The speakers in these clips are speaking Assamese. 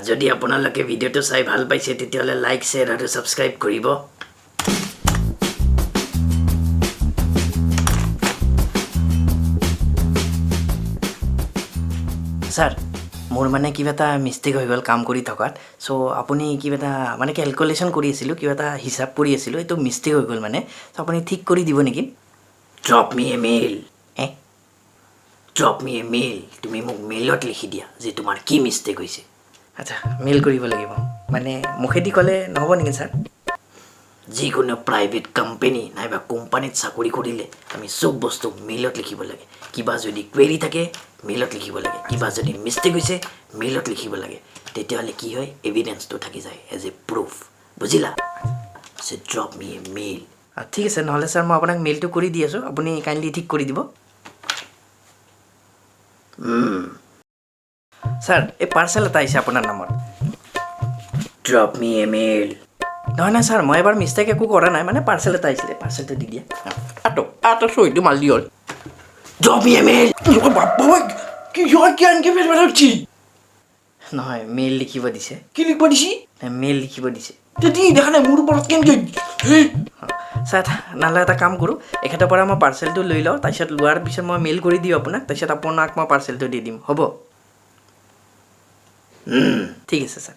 যদি আপোনালোকে ভিডিঅ'টো চাই ভাল পাইছে, তেতিয়াহ'লে লাইক, শ্বেয়াৰ আৰু ছাবস্ক্ৰাইব কৰিব। ছাৰ, মোৰ মানে কিবা এটা মিষ্টেক হৈ গ'ল কাম কৰি থকাত। চ' আপুনি কিবা এটা মানে কেলকুলেশ্যন কৰি আছিলোঁ, কিবা এটা হিচাপ কৰি আছিলোঁ, এইটো মিষ্টেক হৈ গ'ল মানে। চ' আপুনি ঠিক কৰি দিব নেকি? Drop me a mail. A, drop me a mail. তুমি মোক মেইলত লিখি দিয়া যে তোমাৰ কি মিষ্টেক হৈছে। আচ্ছা, মেইল কৰিব লাগিব মানে? মুখেদি ক'লে নহ'ব নেকি ছাৰ? যিকোনো প্ৰাইভেট কোম্পেনী নাইবা কোম্পানীত চাকৰি কৰিলে আমি চব বস্তু মেইলত লিখিব লাগে। কিবা যদি কুৱেৰি থাকে, মেইলত লিখিব লাগে। কিবা যদি মিষ্টেক হৈছে, মেইলত লিখিব লাগে। তেতিয়াহ'লে কি হয়, এভিডেঞ্চটো থাকি যায় এজ এ প্ৰুফ, বুজিলা? So drop me a mail. ঠিক আছে, নহ'লে ছাৰ, মই আপোনাক মেইলটো কৰি দি আছোঁ, আপুনি কাইণ্ডলি ঠিক কৰি দিব। ছাৰ, এই পাৰ্চেল এটা আহিছে আপোনাৰ নামত। Drop me a mail. নহয় নহয় ছাৰ, মই এবাৰ মিষ্টেক একো কৰা নাই, মানে পাৰ্চেল এটা আহিছিলে, পাৰ্চেলটো দি দিয়া। আটো আটো চহীটো মাৰি দি হ'ল। Drop me a mail. কি হয়, কি আনকি ফেৰ? নহয়, মেইল লিখিব দিছে। কি লিখিব দিছি? মেইল লিখিব দিছে। তেতি দেখা নাই মোৰ ওপৰত কেনেকে? হেই। ছাৰ, নহ'লে এটা কাম কৰোঁ, এখেতৰ পৰা মই পাৰ্চেলটো লৈ লওঁ, তাৰপিছত লোৱাৰ পিছত মই মেইল কৰি দিওঁ আপোনাক, তাৰপিছত আপোনাক মই পাৰ্চেলটো দি দিম, হ'ব? ঠিক আছে ছাৰ।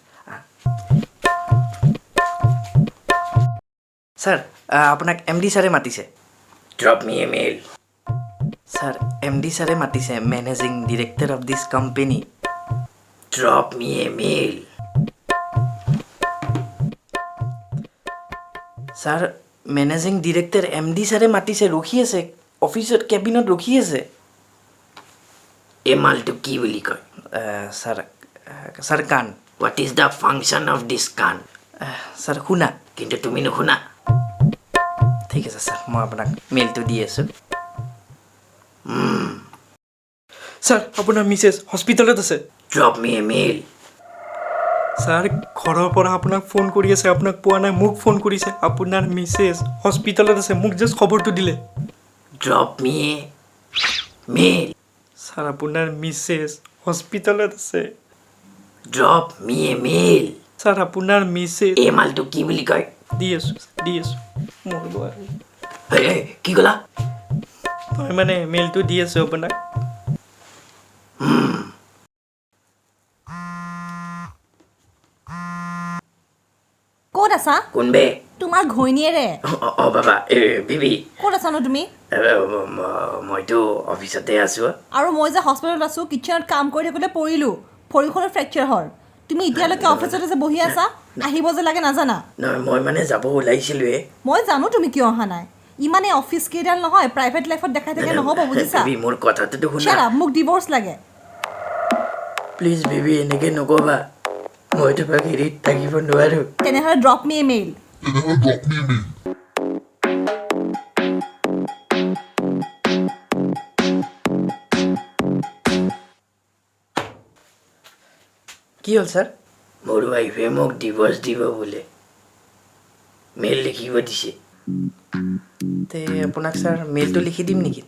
ছাৰ, আপোনাক এম ডি ছাৰে মাতিছে। Drop me a mail. Sir, M D ছাৰে মাতিছে, managing director of this company. Drop me a mail. Sir, managing director M D ছাৰে মাতিছে, ৰখি আছে অফিচত, কেবিনত ৰখি আছে। এই মালটো কি বুলি কয়? ছাৰ, ছাৰ, কাণ। What is the function of this কাণ? ছাৰ, শুনা। কিন্তু তুমি নুশুনা। ঠিক আছে ছাৰ, মই আপোনাক মেইলটো দি আছোঁ। ছাৰ, আপোনাৰ মিছেছ হস্পিটেলত আছে। Drop me a mail. Sir, ঘৰৰ পৰা আপোনাক ফোন কৰি আছে, আপোনাক পোৱা নাই, মোক ফোন কৰিছে। আপোনাৰ মিছেছ হস্পিটেলত আছে, মোক জাষ্ট খবৰটো দিলে। Drop me a mail. Sir, আপোনাৰ মিছেছ হস্পিটেলত আছে। Drop me a mail. Sir, আপোনাৰ মিছেছ এই মালটো কি বুলি কয়? দি আছোঁ, দি আছোঁ, মৰিব আৰু। হেই, হেই, কি ক'লা? মই মানে মেইলটো দি আছোঁ আপোনাক। ক'ত আছা? কোনবে? তোমাৰ ঘৈণীয়েৰে। অ বাবা, এ বিবি। ক'ত আছানো তুমি? এ, মইতো অফিচতে আছোঁ। আৰু মই যে হস্পিটেলত আছোঁ, কিটচেনত কাম কৰি থাকোঁতে পৰিলোঁ, ভৰিখনত ফ্ৰেকচাৰ হ'ল। তুমি এতিয়ালৈকে অফিচতে যে বহি আছা, আহিব যে লাগে নাজানা? নহয়, মই মানে যাব ওলাইছিলোঁৱে। মই জানো তুমি কিয় অহা নাই। ইমানেই অফিচ কেইডাল নহয়, প্ৰাইভেট লাইফত দেখাই থাকে নহ'ব, বুজিছা? বেবী, মোৰ কথাটোতো শুনা। Shut up, মোক ডিভ'ৰ্চ লাগে। প্লিজ বেবী, এনেকৈ নক'বা, মই তোমাক এৰি থাকিব নোৱাৰোঁ। তেনেহ'লে drop me a mail. Drop me a mail. কি হ'ল ছাৰ? মোৰ ৱাইফে মোক ডিভ'ৰ্চ দিব বোলে, মেইল লিখিব দিছে। তে আপোনাক ছাৰ, মেইলটো লিখি দিম নেকি?